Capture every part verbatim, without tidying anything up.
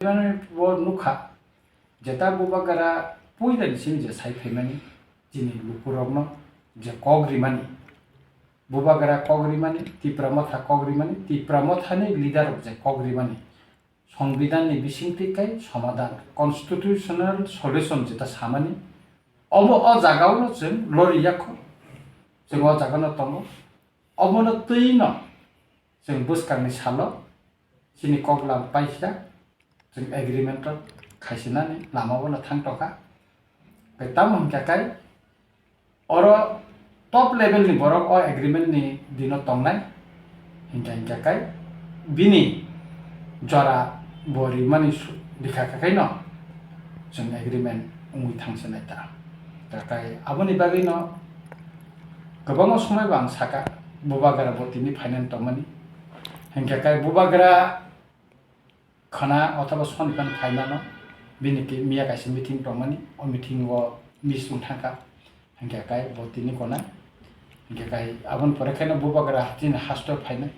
Mane bo nukha, jeta Bubagra puila ni simi je sai phaimani, chini lukurokno je kok rimani, Bubagra kok rimani, Tipra Motha kok rimani, Tipra Mothani leader rok je kok rimani, Songbidanni bisingtwi kai somadan, constitutional solution jeta samani, obo o jagao no chwng lori yakho, chwng o jagano tongo, obono twi no chwng bwskangni salo chini koklam paisa chwng agreement rok khaisinani lama bono thang tongkha. Tei tamo hwnkha kai oro top level ni borok o agreement ni dino tongnai, hingkha hingkha kai bini jora bo rimani su-, bikha kha kaino chwng agreement wngwi thangsinai ta. Takai aboni bagwino kwbangma somoi bo ang saka, Bubagra bo tini finance tongmani. Hingkha kai Bubagra khana othoba soni phano phaimano, bini ki-, miya kaisa meeting tongmani, o meeting o miss wng thangkha. Hingkha kai bo tini kona. Hingkha kai aboni pore khaino Bubagra chini hasto phainai.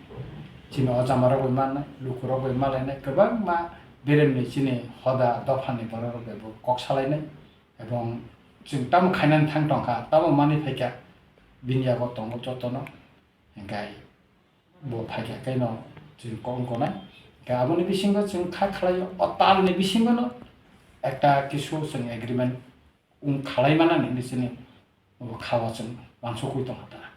Chini o jamarok bai mannai, lukurok bai malainai, kwbangma beremni chini hoda dophani bororok bai bo kok salainai. Ebong chwng tamo khainani thang tongkha, tamo manwi phaikha, bini yago tongo jotono. Hingkha bo phaikha kaino chwng kok wngkona. Hingkha aboni bisingo chwng kha khlaio, o talni bisingono ekta kisu chwng agreement wng khalai manani hinwi chini bo kha o chwng uansukwi tongkha ta.